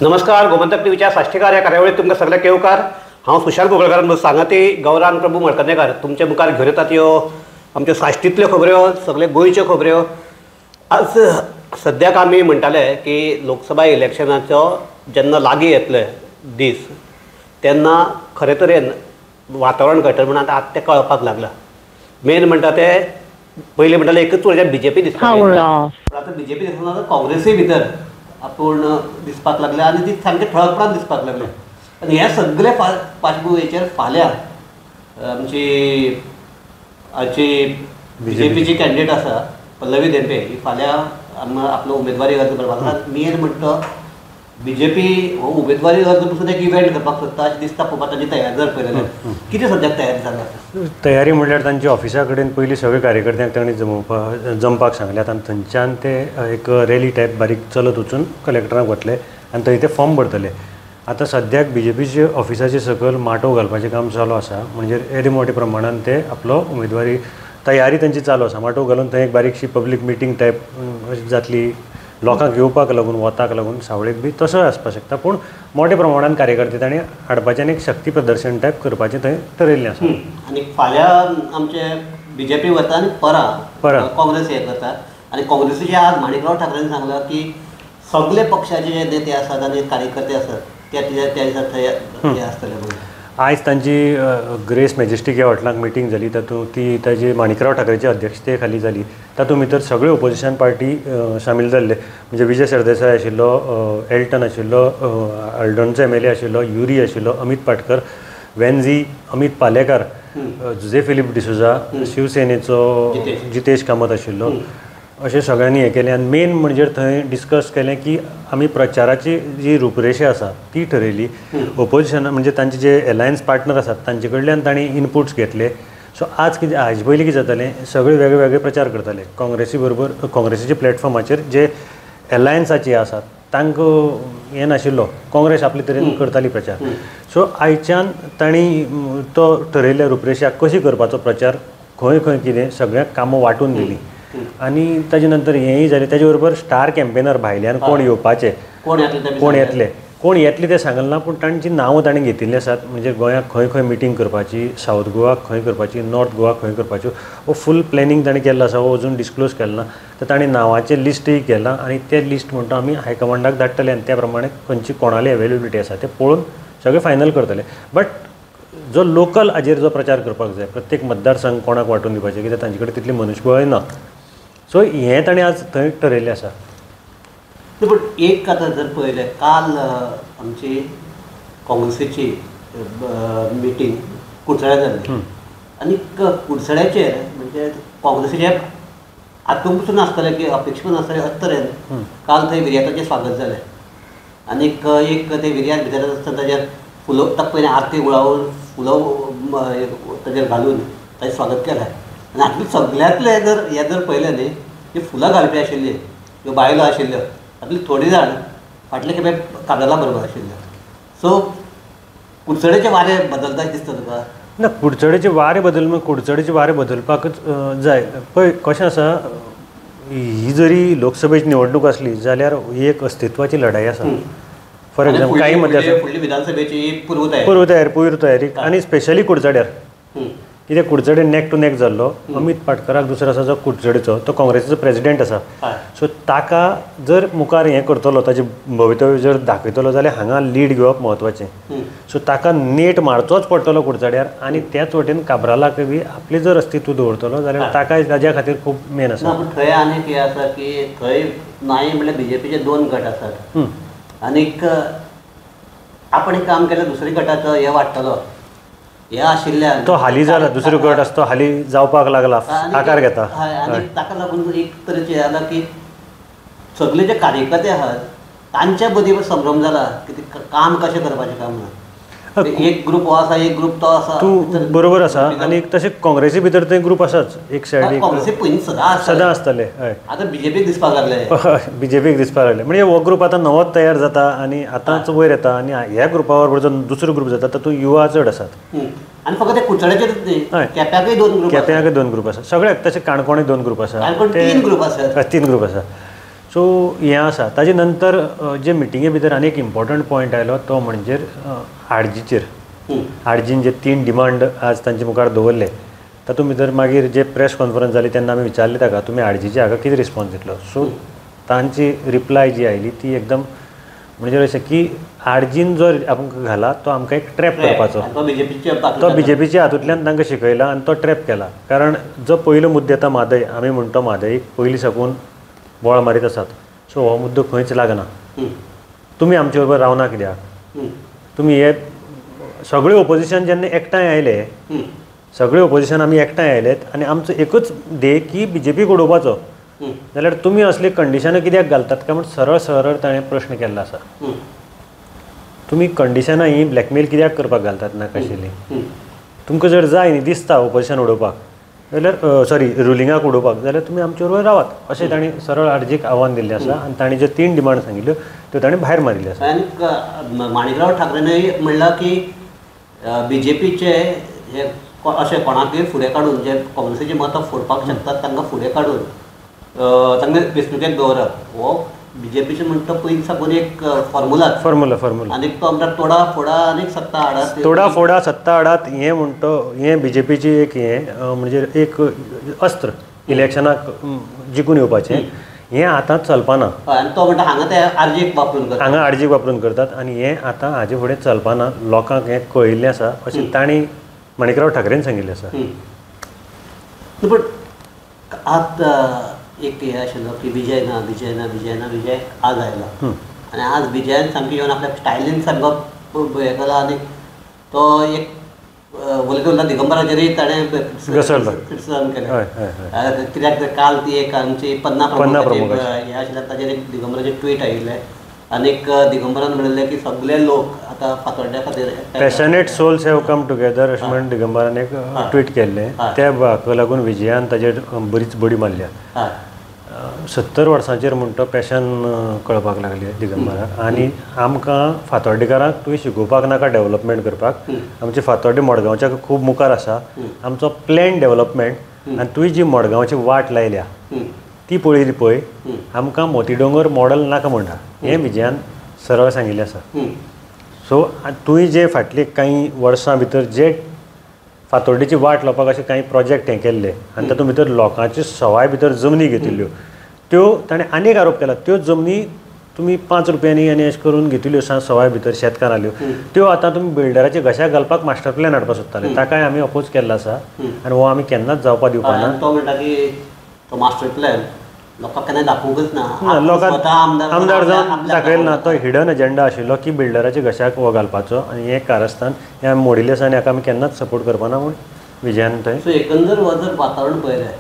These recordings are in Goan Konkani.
नमस्कार, गोमंतक टीव्हीच्या साश्टीकार ह्या कार्यावळीत तुमकां सगळ्यांक येवकार. हांव सुशांत कोगळकार सांगाती गौरांग प्रभू मळकर्णेकार तुमच्या मुखार घेवन येतात ह्यो आमच्यो साश्टींतल्यो खबऱ्यो, सगळे गोंयच्यो खबऱ्यो. आज सद्याक आमी म्हणटाले की लोकसभा इलेक्शनाचो जेन्ना लागीं येतले दीस तेन्ना खरे तरेन वातावरण घडटलें म्हणून आतां तें कळपाक लागलां. मेन म्हणटा ते पयलीं म्हणटाले एकूच उरलें बीजेपी दिसता, पण आतां बीजेपी दिसना, काँग्रेसूय भितर आपूण दिसपाक लागले आनी ती सामकें ठळकपणान दिसपाक लागले. आनी हे सगळे पार्श्वभुंयेचेर फाल्यां आमची आजची बीजेपीची कॅन्डिडेट आसा पल्लवी धेंपे ही फाल्यां आपलो उमेदवारी अर्ज करपाक लागला. मेन म्हणटा बीजेपी हो उमेदवारी अर्ज पसून एक इव्हेंट करपाक सोदता अशें दिसता पळोवपाक. तांची तयारी जर पळयली जाल्यार कितें सद्याक तयारी जाल्या? तयारी म्हणल्यार तांच्या ऑफिसा कडेन पयलीं सगळे कार्यकर्त्यांक तांणी जमपाक सांगल्यात आनी थंयच्यान ते एक रॅली टायप बारीक चलत वचून कलेक्टराक वतले आनी थंय ते फॉर्म भरतले. आतां सद्याक बीजेपीचे ऑफिसाचे सकयल माटोव घालपाचें काम चालू आसा, म्हणजे येदे मोठ्या प्रमाणान ते आपलो उमेदवारी तयारी तांची चालू आसा. माटोव घालून थंय एक बारीकशी पब्लीक मिटींग टायप जातली, लोकांक येवपाक लागून, वताक लागून, सावळेक बी तसोय आसपाक शकता, पूण मोठ्या प्रमाणान कार्यकर्ते तांणी हाडपाचें आनी एक शक्ती प्रदर्शन टायप करपाचें थंय ठरयल्लें आसा. आनी फाल्यां आमचे बीजेपी वता आनी परां काँग्रेस हें करता. आनी काँग्रेसीचे आज माणिकराव ठाकरेन सांगलां की सगळे पक्षाचे जे नेते आसात आनी कार्यकर्ते आसात त्या दिसा थंय हे आसतले म्हणून. आयज तांची ग्रेस मॅजेस्टीक ह्या हॉटेलांत मिटींग जाली, तातूंत ती ताजी माणिकराव ठाकरेच्या अध्यक्षते खाली जाली. तातूंत भितर सगळे ओपोजिशन पार्टी सामील जाल्ले, म्हणजे विजय सरदेसाय आशिल्लो, एल्टन आशिल्लो, हळदणचो एमएलए आशिल्लो, युरी आशिल्लो, अमीत पाटकर, वेन्झी, अमीत पालेकार, जुजे फिलीप डिसोजा, शिवसेनेचो जितेश कामत आशिल्लो, अशें सगळ्यांनी हें केलें. आनी मेन म्हणजे थंय डिस्कस केलें की आमी प्रचाराची जी रुपरेशा आसा ती ठरयली. ओपोजिशना म्हणजे तांचे जे एलायन्स पार्टनर आसात तांचे कडल्यान तांणी इनपुट्स घेतले. सो आज कितें, हाजे पयलीं कितें जातालें, सगळे वेगळे वेगळे प्रचार करताले. काँग्रेसी बरोबर काँग्रेसीच्या प्लॅटफॉर्माचेर जे एलायन्साचे आसात तांकां हें नाशिल्लो, काँग्रेस आपले तरेन करताली प्रचार. सो आयच्यान तांणी तो ठरयल्ल्या रुपरेशा कशी करपाचो प्रचार, खंय खंय कितें सगळ्यांक कामां वांटून दिलीं. आनी ताजे नंतर हेंय जालें. ताजे बरोबर स्टार कॅम्पेनर भायल्यान कोण येवपाचे, कोण येतले तें सांगलें ना, पूण तांची नांवां तांणी घेतिल्लीं आसात. म्हणजे गोंयांत खंय खंय मिटींग करपाची, सावथ गोवा खंय करपाची, नॉर्थ गोवा खंय करपाच्यो, हो फूल प्लॅनिंग तांणी केल्लो आसा, हो अजून डिस्क्लोज केलो ना. तर तांणी नांवाचें लिस्टूय केलां आनी तें लिस्ट म्हणटा आमी हायकमांडाक धाडटले आनी त्या प्रमाणे खंयची कोणाली अवेलेबिलिटी आसा तें पळोवन सगळें फायनल करतले. बट जो लोकल हाजेर जो प्रचार करपाक जाय, प्रत्येक मतदारसंघ कोणाक वांटून दिवपाचें, कित्याक तांचे कडेन तितली मनुष्यबळ ना. सो हें ताणें आज थंय ठरयल्लें आसा. पूण एक आतां जर पळयलें, काल आमची काँग्रेसीची मिटींग कुडचड्यार जाल्ली आनी कुडचड्याचेर म्हणजे काँग्रेसीचे आतूंक पसून आसतलें की अपेक्षा पसून आसतलें अशे तरेन काल थंय विर्याताचें स्वागत जालें. आनीक एक ते विर्यात भितर आसतना ताजेर फुलो, ताका पयलीं आरती गुळावन फुलो ताजेर घालून ताजें स्वागत केलें. आनी हातूंत सगळ्यांतलें जर हें जर पळयलें न्ही, ती फुलां घालपी आशिल्ली, त्यो बायलो आशिल्ल्यो, तातूंतली थोडी जाण फाटले खेपे काब्राला बरोबर आशिल्ल्यो. सो कुडचडेचे वारे बदलता दिसता तुका? ना, कुडचडेचे वारे बदल, कुडचडेचे वारे बदलपाकच जाय. पळय कशें आसा, ही जरी लोकसभेची निवडणूक आसली जाल्यार ही एक अस्तित्वाची लढाई आसा. फॉर एग्जाम्पल कांय मध्य विधानसभेची पूर्वतयारी आनी स्पेशली कुडचड्यार, कित्याक कुडचडे नेक टू नेक जाल्लो. अमीत पाटकराक दुसरो आसा जो कुडचडेचो, तो काँग्रेसीचो प्रेजिडेंट आसा. सो ताका जर मुखार हें करतलो, ताजें भवितव्य जर दाखयतलो जाल्यार हांगा लीड घेवप म्हत्वाचें. सो ताका नेट मारचोच पडटलो कुडचड्यार आनी त्याच वटेन काब्रालाक बी आपलें जर अस्तित्व दवरतलो जाल्यार ताका ताज्या खातीर खूब मेन आसा. पूण थंय आनीक हें आसा की थंय नाय म्हणल्यार बीजेपीचे दोन गट आसात आनीक आपण काम केल्यार दुसऱ्या गटाचो हें वाडटलो हे आशिल्ल्यान तो हाली जाला, दुसरो गट आसा तो हाली जावपाक लागला, आकार घेता. आनी ताका लागून एक तरेचें जालां की सगळे जे कार्यकर्ते आहात तांच्या मदीं संभ्रम जाला की ते काम कशें करपाचें काय म्हणून. एक ग्रुप हो आसा, एक ग्रुप तो आसा. तूं बरोबर आसा. आनी तशें काँग्रेसी भितर ते ग्रुप आसाच, एक सायडीक काँग्रेसी पयलीं सदां सदां आसतले. हय, आतां बीजेपीक दिसपाक लागले, बीजेपीक दिसपाक लागले. म्हणजे हो ग्रुप आतां नवोच तयार जाता आनी आतांच वयर येता आनी ह्या ग्रुपा बरोबर जो दुसरो ग्रुप जाता तातूंत युवा चड आसात. आनी फकत ते कुडचड्याचेरूच न्ही, केप्याकय दोन ग्रुप, केप्याकय दोन ग्रुप आसा, सगळ्याक. तशें काणकोणय दोन ग्रुप आसा, तीन ग्रुप आसा, तीन ग्रुप आसा. सो हें आसा. ताजे नंतर जे मिटिंगे भितर आनी एक इम्पॉर्टंट पॉयंट आयलो तो म्हणजे आरजीचेर. आरजीन जे 3 डिमांड आज तांचे मुखार दवरले तातूंत भितर मागीर जे प्रेस कॉन्फरन्स जाली तेन्ना आमी विचारले ताका तुमी आरजीचे हाका कितें रिस्पॉन्स दितलो. सो तांची रिप्लाय जी आयली ती एकदम म्हणजे अशें की आरजीन जो आमकां घाला तो आमकां एक ट्रॅप करपाचो, तो बीजेपीच्या हातूंतल्यान तांकां शिकयला आनी तो ट्रॅप केला. कारण जो पयलो मुद्दो येता म्हादय, आमी म्हणटा म्हादय पयलीं साकून बोळ मारीत आसात, सो हो मुद्दो खंयच लागना. तुमी आमचे बरोबर रावना कित्याक, तुमी हे सगळे ओपोजिशन जेन्ना एकठांय आयले, सगळे ओपोजिशन आमी एकठांय आयलेत आनी आमचो एकूच ध्येय की बीजेपीक उडोवपाचो, जाल्यार तुमी असली कंडिशनां कित्याक घालतात काय म्हण सरळ सरळ ताणें प्रश्न केल्लो आसा. तुमी कंडिशनां ही ब्लॅकमेल कित्याक करपाक घालतात नाकाशिल्ली. तुमकां जर जाय न्ही दिसता ओपोजिशन उडोवपाक जाल्यार सॉरी रुलिंगाक उडोवपाक जाल्यार तुमी आमचे बरोबर रावात अशें तांणी सरळ आरजीक आव्हान दिल्लें आसा आनी तांणी ज्यो 3 डिमांड सांगिल्ल्यो त्यो ताणें भायर मारिल्ल्यो आसा. आनी माणिकराव ठाकरेनय म्हणलां की बीजेपीचे हे अशें कोणाकूय फुडें काडून जे काँग्रेसीची मतां फोडपाक शकतात तांकां फुडें काडून तांकां वेंचणुकेक दवरप हो बीजेपीचे म्हणटा पयलीं साकून एक फॉर्मुला फॉर्मुला फॉर्मुला आनी तो आमकां तोडा फोडा आनी सत्ता हाडात, तोडा फोडा सत्ता हाडात हें म्हणटा हें बीजेपीची एक हें म्हणजे एक अस्त्र इलेक्शनाक जिखून येवपाचें, हें आतां चलपाना. आनी तो म्हणटा हांगा ते आरजीक वापरून करतात, हांगा आरजीक वापरून करतात आनी हें आतां हाजे फुडें चलपाना, लोकांक हें कळिल्लें आसा अशें तांणी माणिकराव ठाकरेन सांगिल्लें आसा. पूण आतां एक हें आशिल्लो की विजय ना विजय ना विजय ना विजय आज आयला आनी आज विजयान सामकें येवन आपल्या स्टायलीन सामको हें केला आनी तो एक उलयता उलयता दिगंबराचेरूय ताणें क्रिटिसिजम केलें. कित्याक काल ती एक आमची पन्ना प्रमुखाची हें आशिल्लें ताजेर एक दिगंबराचें ट्वीट आयिल्लें आनीक दिगंबरान म्हणिल्लें की सगळे लोक आतां फातोड्ड्या खातीर passionate souls have come together अशें म्हणून दिगंबरान एक ट्वीट केल्लें. त्या हाका लागून विजयान ताजेर बरीच बडी मारल्या. 70 वर्सांचेर म्हणटा पॅशन कळपाक लागली दिगंबराक आनी आमकां फातोड्डेकारांक तुवें शिकोवपाक नाका डेवलपमेंट करपाक, आमचे फातोड्डे मडगांवच्या खूब मुखार आसा, आमचो प्लॅन डेवलपमेंट आनी तुवें जी मडगांवची वाट लायल्या ती पळयली पळय, आमकां मोतीडोंगर मॉडल नाका म्हणटा हें विजयान सरळ सांगिल्लें आसा. सो तुवें जे फाटली कांय वर्सां भितर जे फातोड्डेची वाट लावपाक अशे कांय प्रोजेक्ट हें केल्ले आनी तातूंत भितर लोकांची सवाय भितर जमनी घेतिल्ल्यो त्यो ताणें आनीक आरोप केला, त्यो जमनी तुमी 5 रुपयांनी आनी अशें करून घेतिल्ल्यो सवाय भितर शेतकाराल्यो त्यो आतां तुमी बिल्डराच्या घशाक घालपाक मास्टर प्लॅन हाडपाक सोदताले, ताकाय आमी अपोज केल्लो आसा आनी हो आमी केन्नाच जावपाक दिवपा ना. तो म्हणटा की तो मास्टर प्लॅन लोकांक केन्ना दाखोवंकच ना, लोकांक आमदार जावन दाखयलो ना, तो हिडन एजेंडा आशिल्लो की बिल्डराच्या घशाक हो घालपाचो आनी हें कारस्थान हें आमी मोडिल्लें आसा आनी हाका आमी केन्नाच सपोर्ट करपा ना म्हूण विजयान थंय. सो एकंदर हो जर वातावरण पळयलें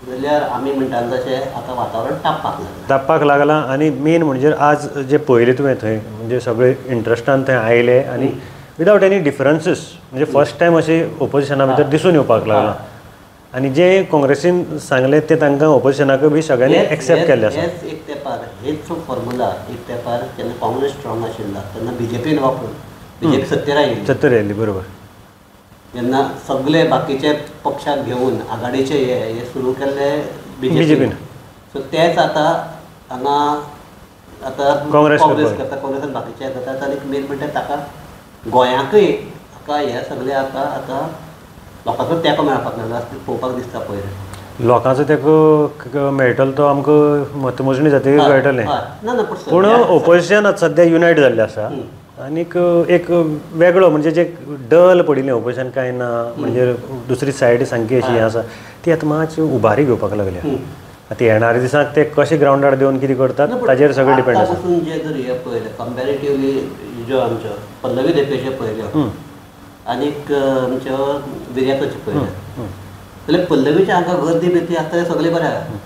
जाल्यार आमी म्हणटाले तशें आतां वातावरण तापपाक लागलां, तापपाक लागलां. आनी मेन म्हणजे आज जे पळयलें तुवें थंय म्हणजे सगळे इंट्रस्टान थंय आयले आनी विदावट एनी डिफरन्सीस म्हणजे फर्स्ट टायम अशें ओपोजिशना भितर दिसून येवपाक लागलां आनी जे काँग्रेसीन सांगलें तें तांकां ओपोजिशनाकूय बी सगळ्यांनी एक्सेप्ट केल्लें आसा. हेच एक तेंपार हेच फॉर्मुला एक तेंपार जेन्ना काँग्रेस स्ट्रॉंग आशिल्लो तेन्ना बीजेपीन वापरून बीजेपी सत्तेर आयिल्ली, सत्तेर आयिल्ली बरोबर, जेन्ना सगळे बाकीचे पक्षाक घेवन आघाडीचे हे सुरू केल्ले बीजेपीन, सो तेच आतां हांगा आतां काँग्रेस करता, काँग्रेसान बाकीचे करतात आनी मेन म्हणटा ताका गोंयांकूय हाका हे सगळे आतां आतां लोकांचो तेंको मेळपाक लागला पळोवपाक दिसता पयर लोकांचो तेंको मेळटलो तो आमकां मतमोजणी जातकीर कळटलें, पूण ओपोजिशन आतां सद्या युनायट जाल्लें आसा आनीक एक वेगळो म्हणजे जे डल पडिल्लें ओपोजिशन कांय ना म्हणजे दुसरी सायड सामकी अशी हें आसा ती आतां मातशी उबारी घेवपाक लागल्या. आतां येणाऱ्या दिसांक ते कशे ग्रावंडार देंवन कितें करतात ताजेर सगळें डिपेंड आसा. पसून जे जर हें पळयलें कंपेरेटिवली ज्यो आमच्यो पल्लवी धेंपेच्यो पळयल्यो आनीक आमच्यो विर्याताच्यो पळयल्यो जाल्यार पल्लवीच्या हांगा गर्दी बिर्दी आसता तें सगळें बरें आसा,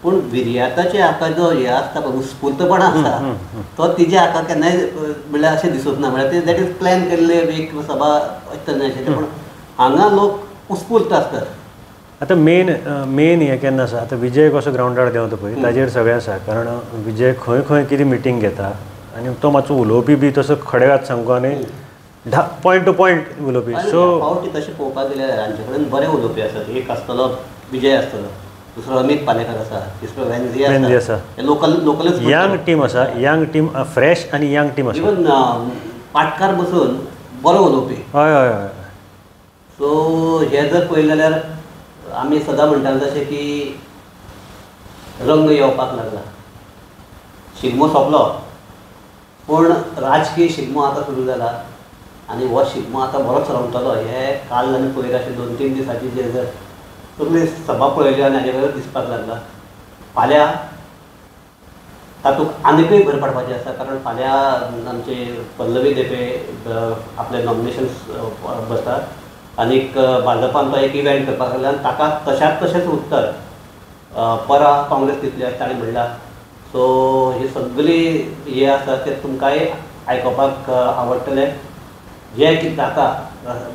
पूण विर्याताचे हाका जो हें आसता पळय उत्स्फूर्तपणा आसता तो तिजे हाका केन्नाय म्हणल्यार अशें दिसूंक ना, म्हणल्यार ते that is plan केल्ले एक सभा आसतलें अशें, पूण हांगा लोक उत्स्फूर्त आसतात. आतां मेन मेन हें केन्ना आसा आतां विजय कसो ग्रावंडार देंवता पळय ताजेर सगळें आसा, कारण विजय खंय खंय कितें मिटींग घेता आनी तो मातसो उलोवपी बी तसो खडेगात सामको आनी पॉयंट टू पॉयंट उलोवपी. सो फावटी तशें पळोवपाक गेल्यार हांचे कडेन बरे उलोवपी आसात, एक आसतलो विजय आसतलो, दुसरो अमित पालेकर आसा, तिसरो वेन्झी आसा. लोकल लोकलच यंग टीम आसा, यंग टीम फ्रेश आनी यंग टीम आसा. इवन पाटकार बसून बरो उलोवपी. हय हय हय. सो हे जर पळयलें जाल्यार आमी सदां म्हणटाले तशें की रंग येवपाक लागला, शिगमो सोंपलो पूण राजकीय शिगमो आतां सुरू जाला आनी हो शिगमो आतां बरोच रंगतलो. हे काल आनी पयर अशें 2-3 दिसांची जे जर सगळी सभा पळयली आनी हाजे वयर दिसपाक लागला. फाल्यां तातूंत आनीकय भर पडपाची आसा, कारण फाल्यां आमचे पल्लवी धेंपे आपले नॉमिनेशन बसतात आनीक भाजपान तो एक इव्हेंट करपाक लागला आनी ताका तशाक तशेंच उत्तर परा काँग्रेस दितली अशें ताणें म्हणलां. सो ही सगळी हे आसा ते तुमकांय आयकुपाक आवडटलें. जें कितें जाता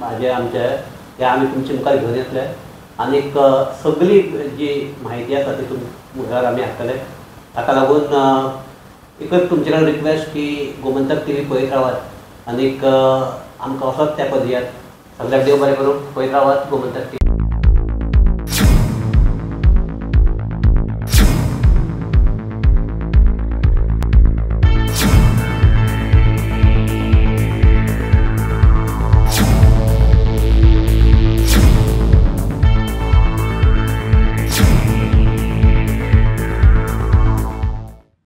हाजें आमचें तें आमी तुमचे मुखार घेवन येतले आनीक सगळी जी म्हायती आसा ती तुमचे मुखार आमी हाडटले. ताका लागून एकच तुमचे कडेन रिक्वेस्ट की गोमंतक टीव्ही पळयत रावात आनीक आमकां असोच तेंको दियात. सगळ्याक देव बरें करूं. पळयत रावात गोमंतक टीव्ही.